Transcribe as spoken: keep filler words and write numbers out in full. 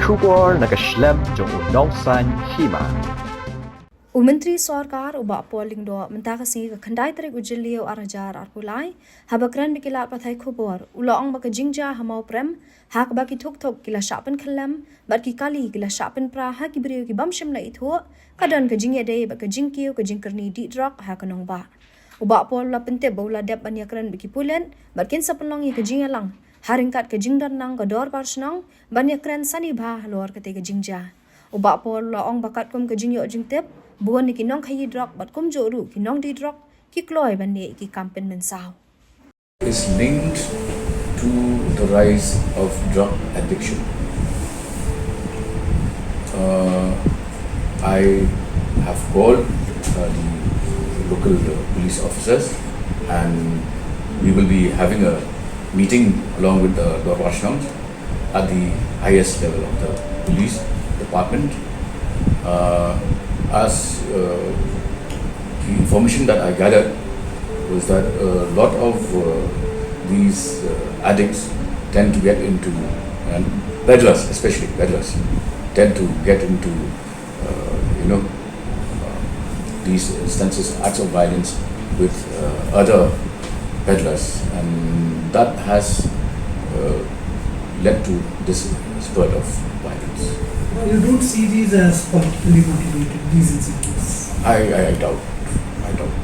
Khubor na ka shlem jong u nongsan hima. U Myntri Sorkar u Bah Paul Lyngdoh mynta ka sngi ka khyndai tarik u Jylliew ar hajar arphew lai, haba kren bad ki lad pathai khubor, u la ong ba ka jingjia ha Mawprem, ha kaba ki thuk thuk ki la shah pynkhyllem bad ki kali ki la shah pynpra ha ki briew ki bym shym la ithuh, ka don ka jingïadei bad ka jingkiew ka jingkyrni dih drok ha ka nongbah. U Bah Paul u la pyntip ba u la dep ban ïakren bad ki pulit bad kin sa pynlong ïa ka jingïalang ha ryngkat ka jingdon nang ka dorbar shnong ban ïakren sani bha halor katei ka jingjia. U Bah Paul u la ong ba katkum ka jingïoh jingtip, bun ki nongkhaïi drok bad kumjuh ruh ki nongdih drok ki kloi ban leh ki kam pynmynsaw. Is linked to the rise of drug addiction. Uh, I have called uh, the local uh, police officers, and we will be having a meeting along with the Dorbar Shnong at the highest level of the police department. Uh, as uh, the information that I gathered was that a lot of uh, these uh, addicts tend to get into, and peddlers especially, peddlers tend to get into uh, you know, uh, these instances, acts of violence with uh, other peddlers, and that has uh, led to this spurt of violence. You don't see these as politically motivated, these incidents? I, I, I doubt. I doubt.